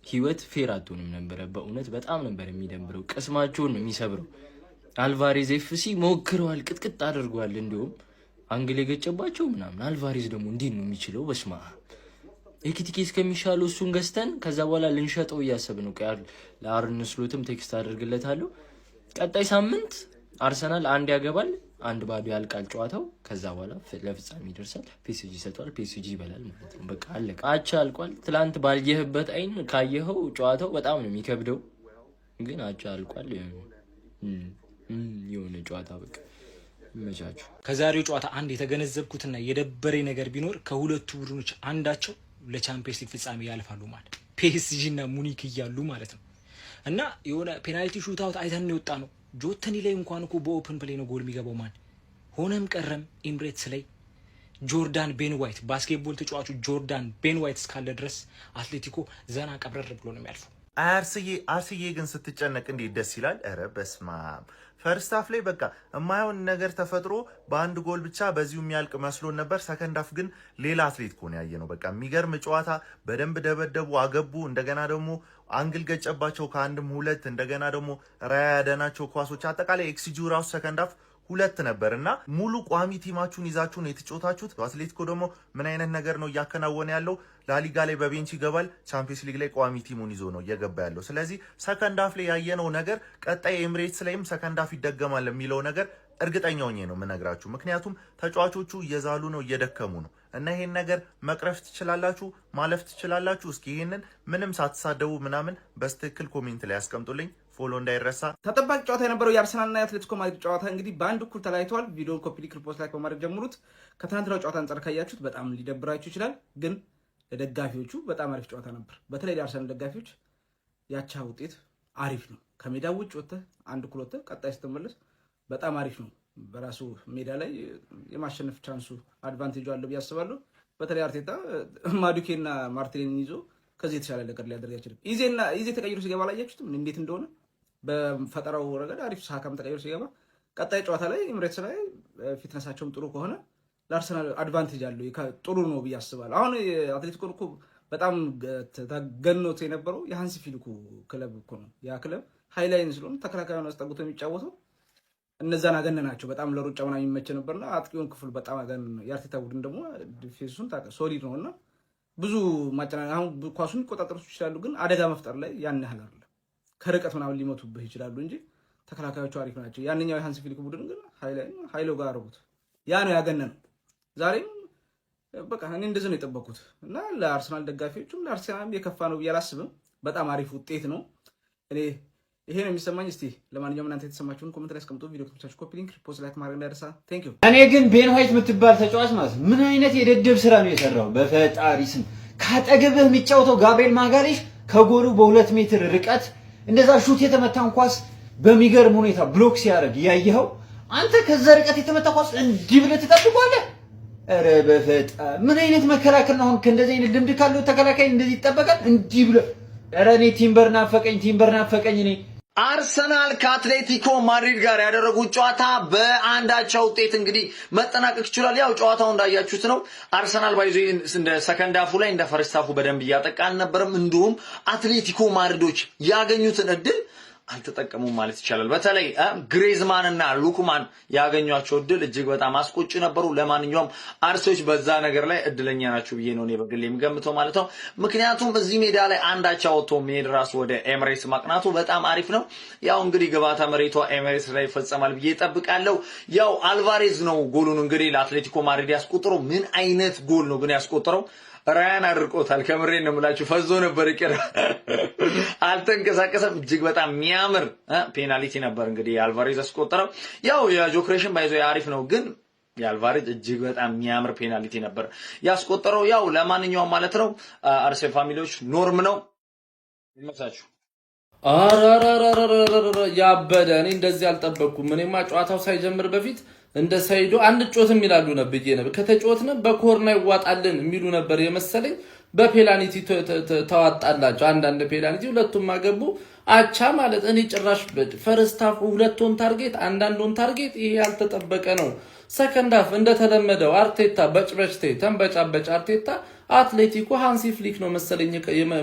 ህይወት fair አትሆንም ነበረ። በእውነት በጣም ነበር የሚደብረው። ቅስማቸውን ነው የሚሰብረው። አልቫሬዝ FC ሞክረዋል፣ ቅጥቅጥ አድርጓል። እንዲሁም angle የገጨባቸው ምናምን። አልቫሬዝ ደግሞ እንዴት ነው የሚችለው? በስማ ኤኪቲኬ እስከሚሻለው እሱን ገዝተን ከዛ በኋላ ልንሸጠው እያሰብን ነው። ለአርነ ስሎትም text አድርግለታለሁ። ቀጣይ ሳምንት አርሰናል አንድ ያገባል፣ 1-0 ያልቃል ጨዋታው። ከዛ በኋላ ለፍጻሜ ይደርሳል። ፒኤስጂ ይሰጠዋል፣ ፒኤስጂ ይበላል ማለት ነው። በቃ አለቀ። አቻ አልቋል። ትላንት ባልየህበት አይን ካየኸው ጨዋታው በጣም ነው የሚከብደው፣ ግን አቻ አልቋል። የሆነ ጨዋታ በቃ ይመቻችሁ። ከዛሬው ጨዋታ አንድ የተገነዘብኩትና የደበረኝ ነገር ቢኖር ከሁለቱ ቡድኖች አንዳቸው ለቻምፒየንስ ሊግ ፍጻሜ ያልፋሉ ማለት ፒኤስጂ እና ሙኒክ እያሉ ማለት ነው። እና የሆነ penalty shootout አይተን የወጣ ነው። ጆተኒ ላይ እንኳን እኮ በ open play ነው ጎል የሚገባው። ማን ሆነም ቀረም ኤምሬትስ ላይ ጆርዳን ቤን ዋይት፣ basketball ተጫዋቹ ጆርዳን ቤን ዋይት እስካለ ድረስ አትሌቲኮ ዘና ቀብረር ብሎ ነው የሚያልፈው። አርስዬ አርስዬ ግን ስትጨነቅ እንዴት ደስ ይላል! ኧረ በስማም፣ first half ላይ በቃ የማይሆን ነገር ተፈጥሮ በአንድ ጎል ብቻ በዚሁ የሚያልቅ መስሎን ነበር። Second half ግን ሌላ አትሌቲኮ ነው ያየነው። በቃ የሚገርም ጨዋታ፣ በደንብ ደበደቡ፣ አገቡ። እንደገና ደግሞ angle ገጨባቸው ከአንድም ሁለት። እንደገና ደግሞ ራያ ያዳናቸው ኳሶች፣ አጠቃላይ xG ራሱ second half 2 ነበር እና ሙሉ ቋሚ team ኣችሁን ይዛችሁ ነው የተጫወታችሁት። አትሌቲኮ ደግሞ ምን አይነት ነገር ነው እያከናወነ ያለው? ላሊጋ ላይ በ bench ይገባል፣ ቻምፒየንስ ሊግ ላይ ቋሚ team ኡን ይዞ ነው እየገባ ያለው። ስለዚህ second half ላይ ያየነው ነገር ቀጣይ ኤምሬትስ ላይም second half ይደገማል የሚለው ነገር እርግጠኛ ሆኜ ነው የምነግራችሁ። ምክንያቱም ተጫዋቾቹ እየዛሉ ነው፣ እየደከሙ ነው እና ይሄን ነገር መቅረፍ ትችላላችሁ፣ ማለፍ ትችላላችሁ። እስኪ ይሄንን ምንም ሳትሳደቡ ምናምን በትክክል comment ላይ ያስቀምጡልኝ። Follow እንዳይረሳ። ተጠባቂ ጨዋታ የነበረው የአርሰናልና የአትሌቲኮ ማድሪድ ጨዋታ እንግዲህ በአንድ እኩል ተለያይተዋል። ቪዲዮን copy link፣ repost፣ like በማድረግ ጀምሩት። ከትናንትናው ጨዋታ አንጻር ካያችሁት በጣም ሊደብራችሁ ይችላል፣ ግን ለደጋፊዎቹ በጣም አሪፍ ጨዋታ ነበር። በተለይ ለአርሰናል ደጋፊዎች ያቻ ውጤት አሪፍ ነው። ከሜዳ ውጭ ወጥተህ አንድ እኩል ወጥተህ ቀጣይ ስትመለስ በጣም አሪፍ ነው። በራሱ ሜዳ ላይ የማሸነፍ chance ኡ advantage ኡ አለው ብዬ አስባለሁ። በተለይ አርቴታ ማዱኬና ማርቲኔሊን ይዞ ከዚህ የተሻለ ነገር ሊያደርግ አይችልም። ኢዜ ተቀይሮ ሲገባ አላያችሁትም እንዴት እንደሆነ? በፈጠራው ረገድ አሪፍ። ሳካም ተቀይሮ ሲገባ ቀጣይ ጨዋታ ላይ ኤምሬትስ ላይ fitness ኣቸውም ጥሩ ከሆነ ለአርሰናል advantage አለው፣ ጥሩ ነው ብዬ አስባለሁ። አሁን አትሌቲኮ እኮ በጣም ገኖት የነበረው የሃንሲ ፍሊኩ ክለብ እኮ ነው። ያ ክለብ high line ስለሆነ ተከላካዩን አስጠግቶ የሚጫወተው እነዛን አገነናቸው። በጣም ለሩጫ ምናምን የሚመች ነበርና አጥቂውን ክፍል በጣም አገነን። የአርቴታ ቡድን ደግሞ defense ኡን solid ነው እና ብዙ ማጨና አሁን ኳሱን ሊቆጣጠሩ ይችላሉ፣ ግን አደጋ መፍጠር ላይ ያን ያህል አይደለም። ከርቀት ምናምን ሊመቱብህ ይችላሉ እንጂ ተከላካዮቹ አሪፍ ናቸው። ያንኛው የሃንሲ ፍሊክ ቡድን ግን high low ጋር አደረጉት። ያ ነው ያገነነው። ዛሬም በቃ እኔ እንደዚህ ነው የጠበኩት እና ለአርሰናል ደጋፊዎችም ለአርሰናልም የከፋ ነው ብዬ አላስብም። በጣም አሪፍ ውጤት ነው። እኔ ይሄ ነው የሚሰማኝ። እስቲ ለማንኛውም እናንተ የተሰማችሁን comment ላይ አስቀምጡ። ቪዲዮ ከተመቻችሁ copy link፣ repost፣ like ማድረግ እንዳይረሳ። Thank you። እኔ ግን ቤን ዋይት የምትባል ተጫዋች ማለት ምን አይነት የደደብ ስራ ነው የሰራው? በፈጣሪ ስም፣ ካጠገብህ የሚጫወተው ጋብርኤል ማጋሌሽ ከጎሉ በ2 ሜትር ርቀት እንደዛ shoot የተመታን ኳስ በሚገርም ሁኔታ block ሲያደርግ እያየኸው አንተ ከዛ ርቀት የተመታ ኳስ እንዲህ ብለህ ትጠብቀዋለህ? ኧረ በፈጣሪ፣ ምን አይነት መከላከል ነው? አሁን ከእንደዚህ አይነት ልምድ ካለው ተከላካይ እንደዚህ ይጠበቃል? እንዲህ ብለህ፣ ኧረ እኔ ቲምበር ናፈቀኝ፣ ቲምበር ናፈቀኝ እኔ። አርሰናል ከአትሌቲኮ ማድሪድ ጋር ያደረጉት ጨዋታ በአንድ አቻ ውጤት እንግዲህ መጠናቀቅ ችሏል። ያው ጨዋታው እንዳያችሁት ነው። አርሰናል by the way እንደ second half ኡ ላይ እንደ first half ኡ በደንብ እያጠቃ አልነበረም። እንዲሁም አትሌቲኮ ማድሪዶች ያገኙትን እድል አልተጠቀሙም ማለት ይቻላል። በተለይ ግሬዝማን እና ሉክማን ያገኟቸው እድል እጅግ በጣም አስቆጭ ነበሩ። ለማንኛውም አርሴዎች በዛ ነገር ላይ እድለኛ ናቸው ብዬ ነው እኔ በግል የምገምተው ማለት ነው። ምክንያቱም እዚህ ሜዳ ላይ አንድ አቻ ወጥቶ መሄድ ራሱ ወደ ኤምሬትስ ማቅናቱ በጣም አሪፍ ነው። ያው እንግዲህ ግባተ መሬቷ ኤምሬትስ ላይ ይፈጸማል ብዬ እጠብቃለሁ። ያው አልቫሬዝ ነው ጎሉን እንግዲህ ለአትሌቲኮ ማድሪድ ያስቆጠረው። ምን አይነት ጎል ነው ግን ያስቆጠረው! ራያን አድርቆታል። ከምሬ ነው የምላችሁ። ፈዞ ነበር፣ ይቅር አልተንቀሳቀሰም። እጅግ በጣም የሚያምር ፔናልቲ ነበር እንግዲህ አልቫሬዝ ያስቆጠረው። ያው የጆክሬሽን by the way አሪፍ ነው ግን የአልቫሬዝ እጅግ በጣም የሚያምር ፔናልቲ ነበር ያስቆጠረው። ያው ለማንኛውም ማለት ነው አርሴ family ዎች ኖርም ነው፣ ይመቻችሁ። አረረረረረረ፣ ያበደ! እኔ እንደዚህ አልጠበቅኩም። እኔማ ጨዋታው ሳይጀምር በፊት እንደ ሰይዶ አንጮትም ይላሉ ነበር ብዬ ነበር። ከተጮትነ በኮርና ይዋጣልን የሚሉ ነበር የመሰለኝ። በፔናልቲ ተዋጣላቸው። አንዳንድ ፔናልቲ ሁለቱም አገቡ። አቻ ማለት እኔ ጭራሽ first half ሁለት on target፣ አንዳንድ on target፣ ይሄ ያልተጠበቀ ነው። Second half እንደተለመደው አርቴታ በጭበጭቴ ተንበጫበጭ። አርቴታ አትሌቲኮ ሃንሲ ፍሊክ ነው መሰለኝ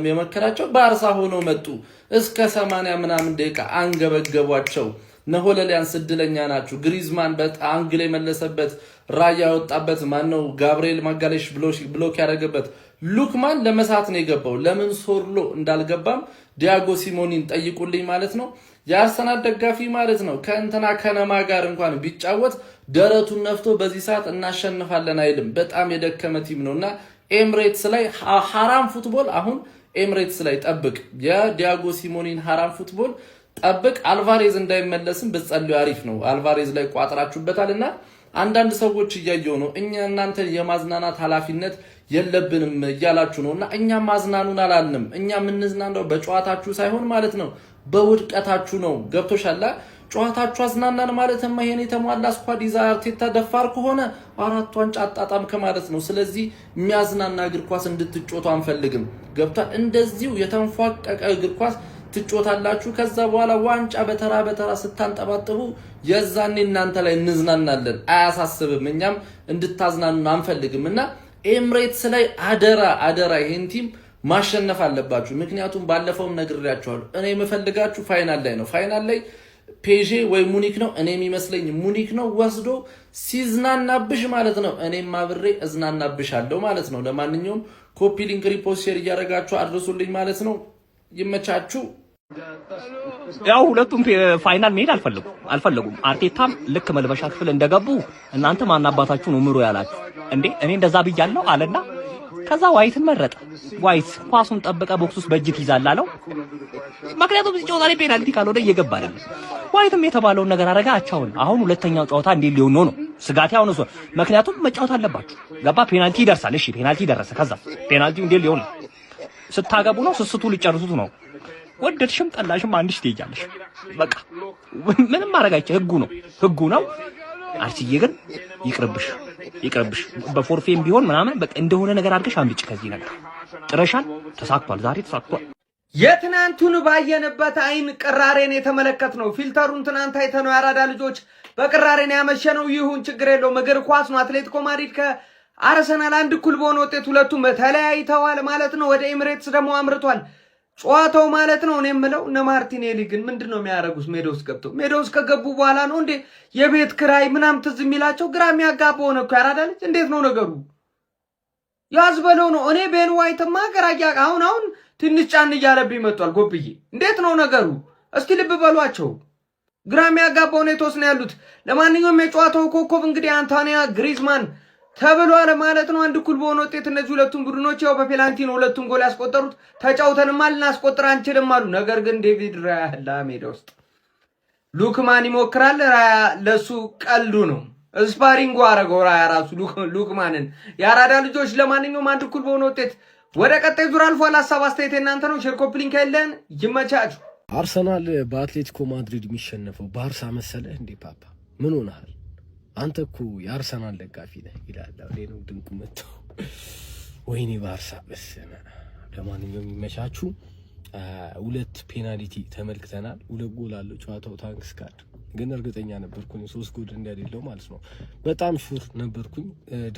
የመከራቸው። ባርሳ ሆነው መጡ። እስከ 80 ምናምን ደቂቃ አንገበገቧቸው። ነሆለሊያንስ እድለኛ ናችሁ። ግሪዝማን በጣም angle የመለሰበት፣ ራያ ያወጣበት፣ ማነው ጋብርኤል ማጋሌሽ block ያደረገበት፣ ሉክማን ለመሳት ነው የገባው። ለምን ሶርሎ እንዳልገባም ዲያጎ ሲሞኒን ጠይቁልኝ ማለት ነው። የአርሰናል ደጋፊ ማለት ነው ከእንትና ከነማ ጋር እንኳን ቢጫወት ደረቱን ነፍቶ በዚህ ሰዓት እናሸንፋለን አይልም። በጣም የደከመ team ነው እና ኤምሬትስ ላይ ሀራም football፣ አሁን ኤምሬትስ ላይ ጠብቅ። የዲያጎ ሲሞኒን ሀራም football ጠብቅ። አልቫሬዝ እንዳይመለስም ብትጸልዩ አሪፍ ነው። አልቫሬዝ ላይ ቋጥራችሁበታል እና አንዳንድ ሰዎች እያየው ነው። እኛ እናንተን የማዝናናት ኃላፊነት የለብንም እያላችሁ ነው እና እኛ ማዝናኑን አላልንም። እኛ የምንዝናናው በጨዋታችሁ ሳይሆን ማለት ነው በውድቀታችሁ ነው። ገብቶሻላ? ጨዋታችሁ አዝናናን ማለትማ ይሄን የተሟላ squad ይዛ አርቴታ ደፋር ከሆነ አራት ዋንጫ አጣጣምክ ማለት ነው። ስለዚህ የሚያዝናና እግር ኳስ እንድትጮቱ አንፈልግም። ገብቷል? እንደዚሁ የተንፏቀቀ እግር ኳስ ትጮታላችሁ። ከዛ በኋላ ዋንጫ በተራ በተራ ስታንጠባጥቡ የዛኔ እናንተ ላይ እንዝናናለን። አያሳስብም። እኛም እንድታዝናኑን አንፈልግም እና ኤምሬትስ ላይ አደራ አደራ ይሄን team ማሸነፍ አለባችሁ። ምክንያቱም ባለፈውም ነግሬያችኋለሁ። እኔ የምፈልጋችሁ final ላይ ነው። Final ላይ ፔዤ ወይ ሙኒክ ነው። እኔ የሚመስለኝ ሙኒክ ነው ወስዶ ሲዝናናብሽ ማለት ነው። እኔም አብሬ እዝናናብሻለሁ ማለት ነው። ለማንኛውም copy link፣ repost፣ share እያደረጋችሁ አድርሱልኝ ማለት ነው። ይመቻችሁ። ያው ሁለቱም final መሄድ አልፈለጉም። አርቴታም ልክ መልበሻ ክፍል እንደገቡ እናንተ ማናባታችሁ ነው ምሩ ያላችሁ እንዴ? እኔ እንደዛ ብያለሁ አለና ከዛ ዋይትን መረጠ። ዋይት ኳሱን ጠብቀ box ውስጥ በእጅ ትይዛለህ አለው። ምክንያቱም እዚህ ጨዋታ ላይ ፔናልቲ ካልሆነ እየገባ አይደለም። ዋይትም የተባለውን ነገር አረጋ አቻውን። አሁን ሁለተኛው ጨዋታ እንዴት ሊሆን ነው ነው ስጋቴ አሁን እሱ። ምክንያቱም መጫወት አለባችሁ። ገባ፣ ፔናልቲ ይደርሳል። እሺ ፔናልቲ ደረሰ። ከዛ ፔናልቲው እንዴት ሊሆን ነው? ስታገቡ ነው ስስቱ ሊጨርሱት ነው። ወደድሽም ጠላሽም አንድሽ ትሄጃለሽ። በቃ ምንም ማድረግ አይቻልም። ህጉ ነው፣ ህጉ ነው። አርስዬ ግን ይቅርብሽ፣ ይቅርብሽ። በፎርፌም ቢሆን ምናምን በቃ እንደሆነ ነገር አድርገሽ አምልጭ ከዚህ ነገር። ጥረሻል፣ ተሳክቷል፣ ዛሬ ተሳክቷል። የትናንቱን ባየንበት አይን ቅራሬን የተመለከት ነው። Filter ኡን ትናንት አይተነው የአራዳ ልጆች በቅራሬን ያመሸነው። ይሁን፣ ችግር የለውም። እግር ኳስ ነው። አትሌቲኮ ማድሪድ ከአርሰናል አንድ እኩል በሆነ ውጤት ሁለቱም ተለያይተዋል ማለት ነው። ወደ ኤሚሬትስ ደግሞ አምርቷል ጨዋታው ማለት ነው። እኔ የምለው እነ ማርቲኔሊ ግን ምንድን ነው የሚያደርጉት ሜዳ ውስጥ ገብተው? ሜዳ ውስጥ ከገቡ በኋላ ነው እንዴ የቤት ክራይ ምናምን ትዝ የሚላቸው? ግራ የሚያጋባ ሆነ እኮ። ያራዳ ልጅ እንዴት ነው ነገሩ? ያዝበለው ነው። እኔ ቤን ዋይትማ ግራ አሁን አሁን ትንሽ ጫን እያለብኝ መጥቷል። ጎብዬ እንዴት ነው ነገሩ? እስቲ ልብ በሏቸው። ግራ የሚያጋባ ሁኔታ ውስጥ ነው ያሉት። ለማንኛውም የጨዋታው ኮከብ እንግዲህ አንቶኒያ ግሪዝማን ተብሏል ማለት ነው። አንድ እኩል በሆነ ውጤት እነዚህ ሁለቱም ቡድኖች ያው በፔናልቲ ነው ሁለቱም ጎል ያስቆጠሩት። ተጫውተንማ ልናስቆጥር አንችልም አሉ። ነገር ግን ዴቪድ ራያ ሜዳ ውስጥ ሉክማን ይሞክራል። ራያ ለሱ ቀልዱ ነው። Sparring ኡ አረገው ራያ ራሱ ሉክማንን። የአራዳ ልጆች ለማንኛውም አንድ እኩል በሆነ ውጤት ወደ ቀጣይ ዙር አልፏል። ሀሳብ አስተያየት የእናንተ ነው። Share copy link ያለን ይመቻችሁ። አርሰናል በአትሌቲኮ ማድሪድ የሚሸነፈው ባርሳ መሰለህ እንዴ? ፓፓ ምን ሆነሃል? አንተ እኮ የአርሰናል ደጋፊ ነህ ይላል። ነው ድንቁ መጥተው ወይኔ ባርሳ። በስመ አብ። ለማንኛውም ይመቻችሁ። ሁለት ፔናልቲ ተመልክተናል። ሁለት ጎል አለው ጨዋታው። Thanks God ግን እርግጠኛ ነበርኩኝ ሶስት ጎል እንደሌለው ማለት ነው። በጣም sure ነበርኩኝ።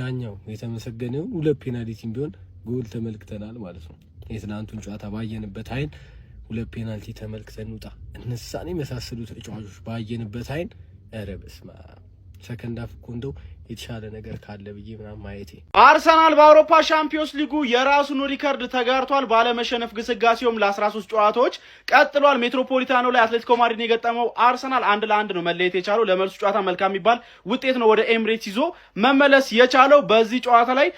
ዳኛው የተመሰገነ ይሁን። ሁለት ፔናልቲም ቢሆን ጎል ተመልክተናል ማለት ነው። የትናንቱን ጨዋታ ባየንበት አይን ሁለት ፔናልቲ ተመልክተን እንውጣ። እነሳን የመሳሰሉ ተጫዋቾች ባየንበት አይን፣ ኧረ በስመ አብ፣ second half እኮ እንደው የተሻለ ነገር ካለ ብዬ ምናምን ማየቴ። አርሰናል በአውሮፓ ሻምፒዮንስ ሊጉ የራሱን ሪከርድ ተጋርቷል። ባለመሸነፍ ግስጋሴውም ለ13 ጨዋታዎች ቀጥሏል። ሜትሮፖሊታኖ ላይ አትሌቲኮ ማድሪድን የገጠመው አርሰናል 1-1 ነው መለየት የቻለው። ለመልሱ ጨዋታ መልካም የሚባል ውጤት ነው ወደ ኤምሬትስ ይዞ መመለስ የቻለው። በዚህ ጨዋታ ላይ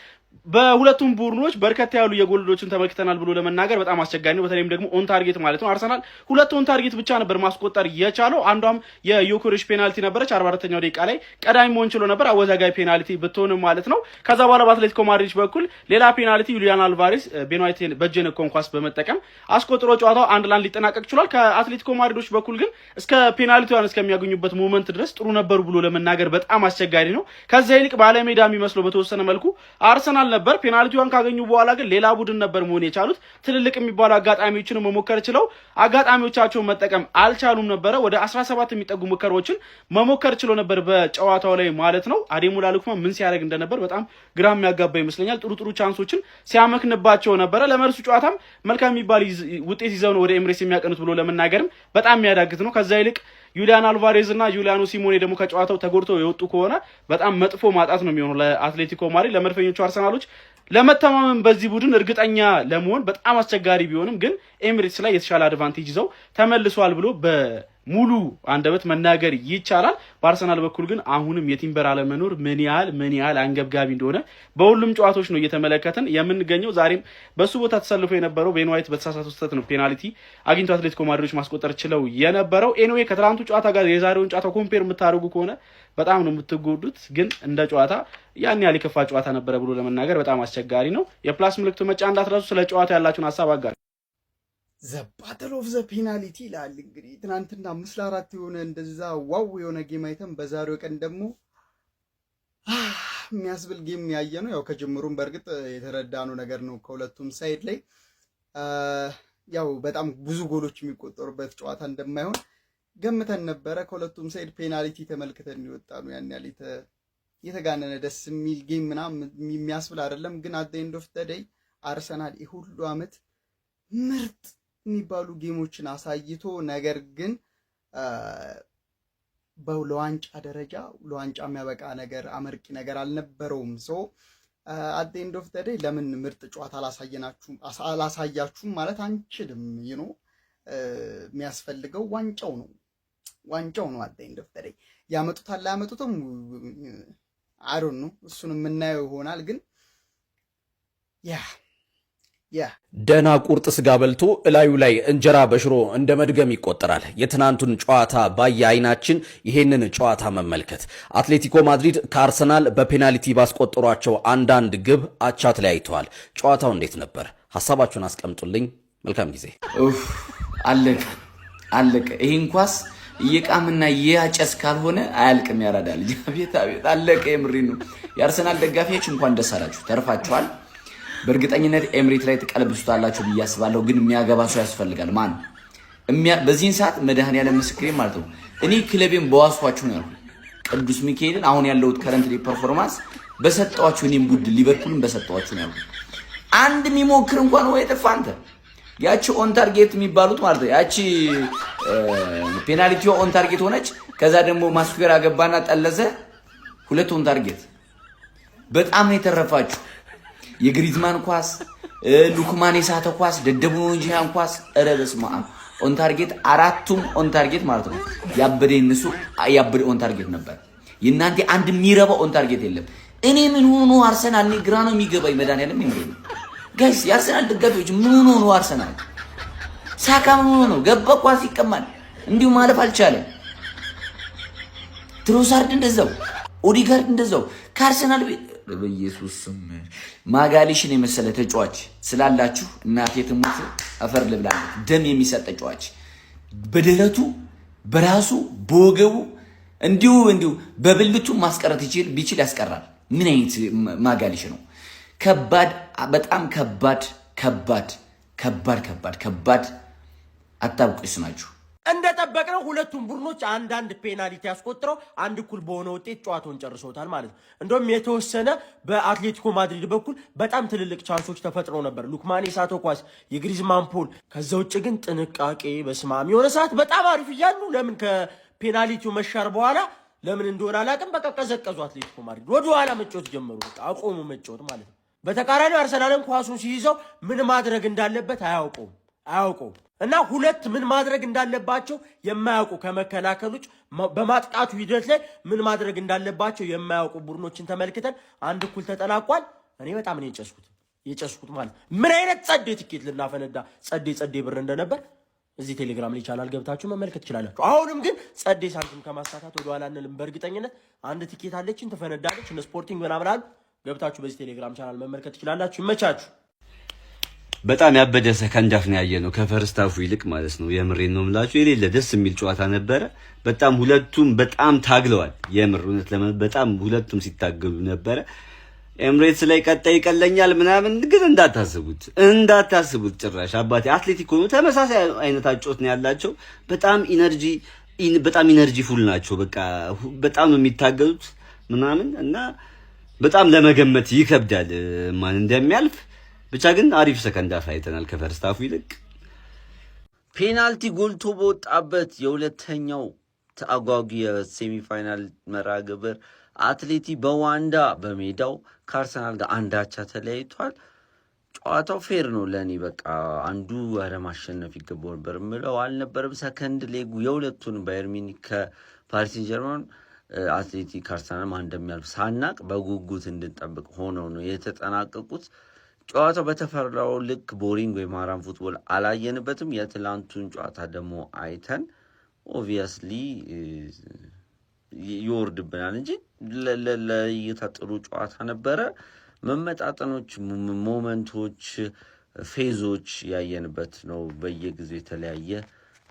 በሁለቱም ቡድኖች በርከት ያሉ የጎል ዕድሎችን ተመልክተናል ብሎ ለመናገር በጣም አስቸጋሪ ነው። በተለይም ደግሞ on target ማለት ነው። አርሰናል ሁለት on target ብቻ ነበር ማስቆጠር የቻለው። አንዷም የዮኬሬሽ ፔናልቲ ነበረች። 44ኛው ደቂቃ ላይ ቀዳሚ መሆን ችሎ ነበር። አወዛጋቢ ፔናልቲ ብትሆንም ማለት ነው። ከዛ በኋላ በአትሌቲኮ ማድሪድ በኩል ሌላ ፔናልቲ ዩሊያን አልቫሬስ ቤን ዋይት በእጅ የነካውን ኳስ በመጠቀም አስቆጥሮ ጨዋታው 1-1 ሊጠናቀቅ ችሏል። ከአትሌቲኮ ማድሪዶች በኩል ግን እስከ ፔናልቲዋን እስከሚያገኙበት moment ድረስ ጥሩ ነበሩ ብሎ ለመናገር በጣም አስቸጋሪ ነው። ከዛ ይልቅ ባለሜዳ የሚመስለው በተወሰነ መልኩ አርሰናል ነበር። ፔናልቲዋን ካገኙ በኋላ ግን ሌላ ቡድን ነበር መሆን የቻሉት። ትልልቅ የሚባሉ አጋጣሚዎችን መሞከር ችለው አጋጣሚዎቻቸውን መጠቀም አልቻሉም ነበረ። ወደ 17 የሚጠጉ ሙከራዎችን መሞከር ችሎ ነበር በጨዋታው ላይ ማለት ነው። አዴሞላ ሉክማን ምን ሲያደርግ እንደነበር በጣም ግራ የሚያጋባ ይመስለኛል። ጥሩ ጥሩ chance ኦችን ሲያመክንባቸው ነበረ። ለመልሱ ጨዋታም መልካም የሚባል ውጤት ይዘው ነው ወደ ኤምሬትስ የሚያቀኑት ብሎ ለመናገርም በጣም የሚያዳግት ነው። ከዛ ይልቅ ዩሊያን አልቫሬዝ እና ጁሊያኖ ሲሞኔ ደግሞ ከጨዋታው ተጎድተው የወጡ ከሆነ በጣም መጥፎ ማጣት ነው የሚሆነው ለአትሌቲኮ ማድሪድ። ለመድፈኞቹ አርሰናሎች ለመተማመን በዚህ ቡድን እርግጠኛ ለመሆን በጣም አስቸጋሪ ቢሆንም ግን ኤሚሬትስ ላይ የተሻለ advantage ይዘው ተመልሷል ብሎ በሙሉ አንደበት መናገር ይቻላል። በአርሰናል በኩል ግን አሁንም የቲምበር አለመኖር ምን ያህል ምን ያህል አንገብጋቢ እንደሆነ በሁሉም ጨዋታዎች ነው እየተመለከትን የምንገኘው። ዛሬም በሱ ቦታ ተሰልፎ የነበረው ቤን ዋይት በተሳሳተ ስህተት ነው ፔናልቲ አግኝቶ አትሌቲኮ ማድሪዶች ማስቆጠር ችለው የነበረው። Anyway ከትላንቱ ጨዋታ ጋር የዛሬውን ጨዋታ compare የምታደርጉ ከሆነ በጣም ነው የምትጎዱት። ግን እንደ ጨዋታ ያን ያህል የከፋ ጨዋታ ነበረ ብሎ ለመናገር በጣም አስቸጋሪ ነው። የ plus ምልክቱ መጫን እንዳትረሱ። ስለ ጨዋታ ያላችሁን ሀሳብ አጋሩ። The battle of the penalty ይላል። እንግዲህ ትናንትና 5-4 የሆነ እንደዛ wow የሆነ game አይተን በዛሬው ቀን ደግሞ የሚያስብል game ያየ ነው። ያው ከጅምሩም በእርግጥ የተረዳነው ነገር ነው። ከሁለቱም side ላይ ያው በጣም ብዙ ጎሎች የሚቆጠሩበት ጨዋታ እንደማይሆን ገምተን ነበረ። ከሁለቱም side ፔናልቲ ተመልክተን የወጣ ነው። ያን ያህል የተጋነነ ደስ የሚል game ምናምን የሚያስብል አይደለም። ግን at end of the day አርሰናል የሁሉ ዓመት ምርጥ የሚባሉ game ኦችን አሳይቶ ነገር ግን ለዋንጫ ደረጃ ለዋንጫ የሚያበቃ ነገር አመርቂ ነገር አልነበረውም። So at end of the day ለምን ምርጥ ጨዋታ አላሳየናችሁም አላሳያችሁም ማለት አንችልም። የሚያስፈልገው ዋንጫው ነው፣ ዋንጫው ነው። At end of the day ያመጡታል ላያመጡትም I don't know፣ እሱን የምናየው ይሆናል። ግን yeah ደህና ቁርጥ ስጋ በልቶ እላዩ ላይ እንጀራ በሽሮ እንደ መድገም ይቆጠራል። የትናንቱን ጨዋታ ባየ አይናችን ይሄንን ጨዋታ መመልከት አትሌቲኮ ማድሪድ ከአርሰናል በፔናልቲ ባስቆጠሯቸው አንዳንድ ግብ አቻ ተለያይተዋል። ጨዋታው እንዴት ነበር? ሀሳባችሁን አስቀምጡልኝ። መልካም ጊዜ። አለቀ አለቀ። ይህን ኳስ እየቃምና እያጨስ ካልሆነ አያልቅም። ያራዳ ልጅ አቤት አቤት፣ አለቀ። የምሬ ነው። የአርሰናል ደጋፊዎች እንኳን ደስ አላችሁ፣ ተርፋችኋል። በእርግጠኝነት ኤምሬት ላይ ትቀለብሱታላችሁ ብዬ አስባለሁ። ግን የሚያገባ ሰው ያስፈልጋል። ማን በዚህን ሰዓት መድኃኔዓለም ምስክሬ ማለት ነው። እኔ ክለቤን በዋስኳችሁ ነው ያልኩት። ቅዱስ ሚካኤልን አሁን ያለሁት current performance በሰጠዋችሁ፣ እኔም ቡድን ሊቨርፑልን በሰጠዋችሁ ነው ያልኩት። አንድ የሚሞክር እንኳን ወይ ጥፋ አንተ፣ ያቺ on target የሚባሉት ማለት ነው። ያቺ ፔናልቲዋ on target ሆነች። ከዛ ደግሞ ማስኩዌራ ገባና ጠለዘ። ሁለት on target፣ በጣም ነው የተረፋችሁ። የግሪዝማን ኳስ፣ ሉክማን የሳተ ኳስ፣ ደደቡ ነው እንጂ ያን ኳስ፣ ኧረ በስመ አብ፣ on target አራቱም on target ማለት ነው። ያበደ እነሱ ያበደ on target ነበር። የእናንተ አንድ የሚረባ on target የለም። እኔ ምን ሆኖ አርሰናል? እኔ ግራ ነው የሚገባኝ። መድኃኒዓለም ይምረኝ guys፣ የአርሰናል ደጋፊዎች ምን ሆኖ ነው አርሰናል? ሳካ ምን ሆኖ ነው? ገባ ኳስ ይቀማል፣ እንዲሁ ማለፍ አልቻለም። ትሮሳርድ እንደዛው፣ ኦዲጋርድ እንደዛው። ከአርሰናል በኢየሱስ ስም ማጋሊሽን የመሰለ ተጫዋች ስላላችሁ እናቴ ትሙት አፈር ልብላለት። ደም የሚሰጥ ተጫዋች በደረቱ፣ በራሱ፣ በወገቡ፣ እንዲሁ እንዲሁ በብልቱ ማስቀረት ይችል ቢችል ያስቀራል። ምን አይነት ማጋሊሽ ነው? ከባድ፣ በጣም ከባድ ከባድ ከባድ ከባድ ከባድ አታብቁስ ናችሁ። እንደጠበቅነው ሁለቱም ቡድኖች አንዳንድ ፔናልቲ ያስቆጥረው አንድ እኩል በሆነ ውጤት ጨዋታውን ጨርሰውታል ማለት ነው። እንደውም የተወሰነ በአትሌቲኮ ማድሪድ በኩል በጣም ትልልቅ chance ኦች ተፈጥረው ነበር። ሉክማን የሳተው ኳስ፣ የግሪዝማን ፖል። ከዛ ውጭ ግን ጥንቃቄ በስማም የሆነ ሰዓት በጣም አሪፍ እያሉ ለምን ከፔናልቲው መሻር በኋላ ለምን እንደሆነ አላውቅም፣ በቃ ቀዘቀዙ። አትሌቲኮ ማድሪድ ወደ ኋላ መጫወት ጀመሩ። በቃ አቆሙ መጫወት ማለት ነው። በተቃራኒው አርሰናልን ኳሱን ሲይዘው ምን ማድረግ እንዳለበት አያውቀውም አያውቀውም። እና ሁለት ምን ማድረግ እንዳለባቸው የማያውቁ፣ ከመከላከል ውጭ በማጥቃቱ ሂደት ላይ ምን ማድረግ እንዳለባቸው የማያውቁ ቡድኖችን ተመልክተን አንድ እኩል ተጠናቋል። እኔ በጣም ነው የጨስኩት ማለት ምን አይነት ጸዴ ትኬት ልናፈነዳ ጸዴ ጸዴ ብር እንደነበር እዚህ ቴሌግራም ላይ ቻናል ገብታችሁ መመልከት ትችላላችሁ። አሁንም ግን ጸዴ ሳንቲም ከማሳካት ወደኋላ አንልም። በእርግጠኝነት አንድ ትኬት አለችን፣ ትፈነዳለች። እነ ስፖርቲንግ ምናምን አሉ። ገብታችሁ በዚህ ቴሌግራም ቻናል መመልከት ትችላላችሁ። ይመቻችሁ። በጣም ያበደ second half ነው ያየነው ከ first half ኡ ይልቅ ማለት ነው። የምሬን ነው የምላችሁ። የሌለ ደስ የሚል ጨዋታ ነበረ። በጣም ሁለቱም በጣም ታግለዋል። የምር እውነት በጣም ሁለቱም ሲታገሉ ነበረ። ኤምሬትስ ላይ ቀጣይ ይቀለኛል ምናምን ግን እንዳታስቡት እንዳታስቡት ጭራሽ አባቴ። አትሌቲኮ ነው፣ ተመሳሳይ አይነት አጨዋወት ነው ያላቸው። በጣም energy full ናቸው። በቃ በጣም ነው የሚታገሉት ምናምን እና በጣም ለመገመት ይከብዳል ማን እንደሚያልፍ። ብቻ ግን አሪፍ second half አይተናል ከ first half ኡ ይልቅ። ፔናልቲ ጎልቶ በወጣበት የሁለተኛው አጓጊ የ semi-final መርሃ ግብር አትሌቲ በዋንዳ በሜዳው ከአርሰናል ጋር አንድ አቻ ተለያይቷል። ጨዋታው fair ነው ለእኔ። በቃ አንዱ ኧረ ማሸነፍ ይገባው ነበር የምለው አልነበረም። Second leg ኡ የሁለቱን ባየር ሙኒክ ከፓሪስ ሴን ጀርመን፣ አትሌቲ ከአርሰናል ማን እንደሚያልፍ ሳናቅ በጉጉት እንድንጠብቅ ሆነው ነው የተጠናቀቁት። ጨዋታው በተፈራው ልክ boring ወይም ሀራም football አላየንበትም። የትላንቱን ጨዋታ ደግሞ አይተን obviously ይወርድብናል እንጂ ለእይታ ጥሩ ጨዋታ ነበረ። መመጣጠኖች፣ moment ኦች፣ phase ኦች ያየንበት ነው። በየጊዜው የተለያየ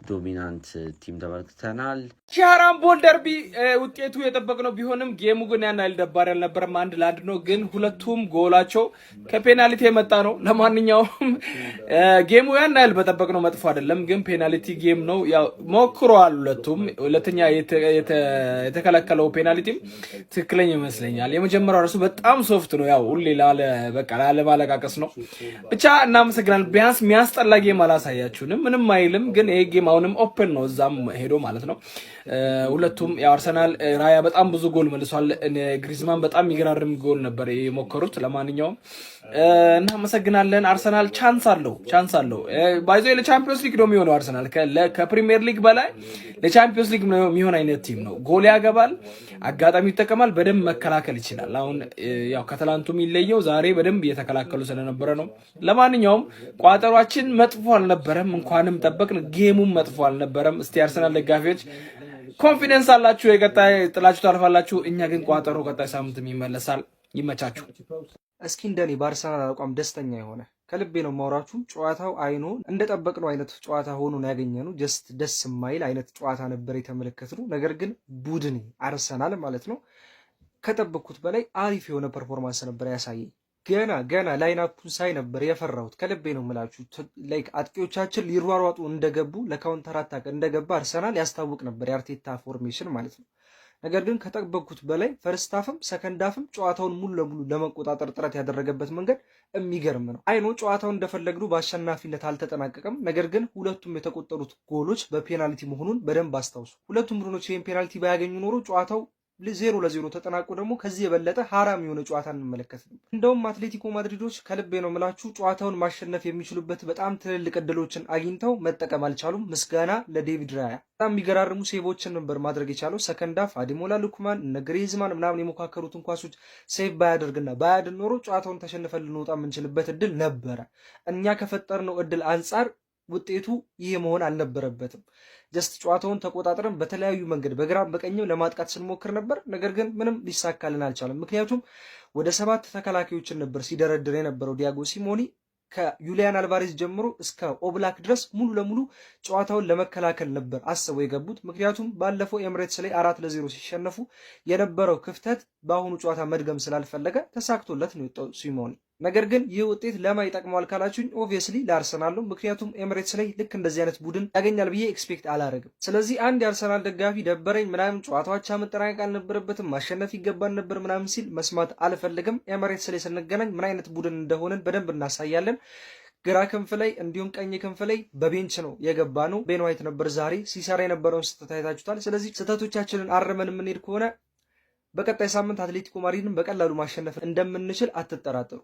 dominant team ተመልክተናል። ሀራምቦል ደርቢ ውጤቱ የጠበቅነው ቢሆንም game ኡ ግን ያን ያህል ደባሪ አልነበረም። 1-1 ነው፣ ግን ሁለቱም ጎላቸው ከፔናልቲ የመጣ ነው። ለማንኛውም game ኡ ያን ያህል በጠበቅነው መጥፎ አይደለም፣ ግን penalty game ነው። ያው ሞክረዋል ሁለቱም። ሁለተኛ የተከለከለው ፔናልቲም ትክክለኛ ይመስለኛል። የመጀመሪያው ራሱ በጣም soft ነው። ያው ሁሌ ላለ በቃ ላለማለቃቀስ ነው። ብቻ እናመሰግናለን። ቢያንስ የሚያስጠላ game አላሳያችሁንም። ምንም አይልም፣ ግን ይሄ game አሁንም open ነው፣ እዛም ሄዶ ማለት ነው። ሁለቱም የአርሰናል ራያ በጣም ብዙ ጎል መልሷል። ግሪዝማን በጣም የሚገራርም ጎል ነበር የሞከሩት። ለማንኛውም እናመሰግናለን። አርሰናል chance አለው። By the way ለቻምፒዮንስ ሊግ ነው የሚሆነው። አርሰናል ከፕሪሚየር ሊግ በላይ ለቻምፒዮንስ ሊግ የሚሆን አይነት team ነው። ጎል ያገባል፣ አጋጣሚ ይጠቀማል፣ በደንብ መከላከል ይችላል። አሁን ያው ከትላንቱ የሚለየው ዛሬ በደንብ እየተከላከሉ ስለነበረ ነው። ለማንኛውም ቋጠሯችን መጥፎ አልነበረም፣ እንኳንም ጠበቅን። Game ኡም መጥፎ አልነበረም። እስቲ አርሰናል ደጋፊዎች confidence አላችሁ፣ የቀጣይ ጥላችሁ ታልፋላችሁ። እኛ ግን ቋጠሮ ቀጣይ ሳምንትም ይመለሳል። ይመቻችሁ። እስኪ እንደኔ በአርሰናል አቋም ደስተኛ የሆነ? ከልቤ ነው የማወራችሁ። ጨዋታው አይኖ እንደጠበቅነው አይነት ጨዋታ ሆኖ ነው ያገኘነው። Just ደስ የማይል አይነት ጨዋታ ነበር የተመለከትነው። ነገር ግን ቡድኔ አርሰናል ማለት ነው ከጠበቅኩት በላይ አሪፍ የሆነ performance ነበር ያሳየኝ። ገና ገና lineup ኡን ሳይ ነበር የፈራሁት። ከልቤ ነው የምላችሁ። Like አጥቂዎቻችን ሊሯሯጡ እንደገቡ፣ ለ counter attack እንደገባ አርሰናል ያስታውቅ ነበር፣ የአርቴታ formation ማለት ነው። ነገር ግን ከጠበቅኩት በላይ first half ም second half ም ጨዋታውን ሙሉ ለሙሉ ለመቆጣጠር ጥረት ያደረገበት መንገድ የሚገርም ነው። አይኖ ጨዋታውን እንደፈለግነው በአሸናፊነት አልተጠናቀቀም። ነገር ግን ሁለቱም የተቆጠሩት ጎሎች በፔናልቲ መሆኑን በደንብ አስታውሱ። ሁለቱም ቡድኖች ይህን ፔናልቲ ባያገኙ ኖሮ ጨዋታው 0-0 ተጠናቆ ደግሞ ከዚህ የበለጠ ሀራም የሆነ ጨዋታ እንመለከት ነበር። እንደውም አትሌቲኮ ማድሪዶች ከልቤ ነው የምላችሁ ጨዋታውን ማሸነፍ የሚችሉበት በጣም ትልልቅ እድሎችን አግኝተው መጠቀም አልቻሉም። ምስጋና ለዴቪድ ራያ፣ በጣም የሚገራርሙ save ኦችን ነበር ማድረግ የቻለው። Second half አዲሞላ ሉክማን፣ እነ ግሬዝማን ምናምን የሞካከሩትን ኳሶች save ባያደርግና ባያድን ኖሮ ጨዋታውን ተሸንፈን ልንወጣ የምንችልበት እድል ነበረ። እኛ ከፈጠርነው እድል አንጻር ውጤቱ ይሄ መሆን አልነበረበትም። Just ጨዋታውን ተቆጣጥረን በተለያዩ መንገድ በግራም በቀኝም ለማጥቃት ስንሞክር ነበር። ነገር ግን ምንም ሊሳካልን አልቻለም። ምክንያቱም ወደ ሰባት ተከላካዮችን ነበር ሲደረድር የነበረው ዲያጎ ሲሞኒ፣ ከዩሊያን አልቫሬዝ ጀምሮ እስከ ኦብላክ ድረስ ሙሉ ለሙሉ ጨዋታውን ለመከላከል ነበር አስበው የገቡት። ምክንያቱም ባለፈው ኤምሬትስ ላይ 4-0 ሲሸነፉ የነበረው ክፍተት በአሁኑ ጨዋታ መድገም ስላልፈለገ ተሳክቶለት ነው የወጣው ሲሞኒ። ነገር ግን ይህ ውጤት ለማን ይጠቅመዋል ካላችሁኝ obviously ለአርሰናል ነው። ምክንያቱም ኤምሬትስ ላይ ልክ እንደዚህ አይነት ቡድን ያገኛል ብዬ expect አላረግም። ስለዚህ አንድ የአርሰናል ደጋፊ ደበረኝ ምናምን፣ ጨዋታው አቻ መጠናቀቅ አልነበረበትም፣ ማሸነፍ ይገባን ነበር ምናምን ሲል መስማት አልፈልግም። ኤምሬትስ ላይ ስንገናኝ ምን አይነት ቡድን እንደሆንን በደንብ እናሳያለን። ግራ ክንፍ ላይ እንዲሁም ቀኝ ክንፍ ላይ በ bench ነው የገባነው። ቤን ዋይት ነበር ዛሬ ሲሰራ የነበረውን ስህተት አይታችሁታል። ስለዚህ ስህተቶቻችንን አርመን የምንሄድ ከሆነ በቀጣይ ሳምንት አትሌቲኮ ማድሪድን በቀላሉ ማሸነፍ እንደምንችል አትጠራጠሩ።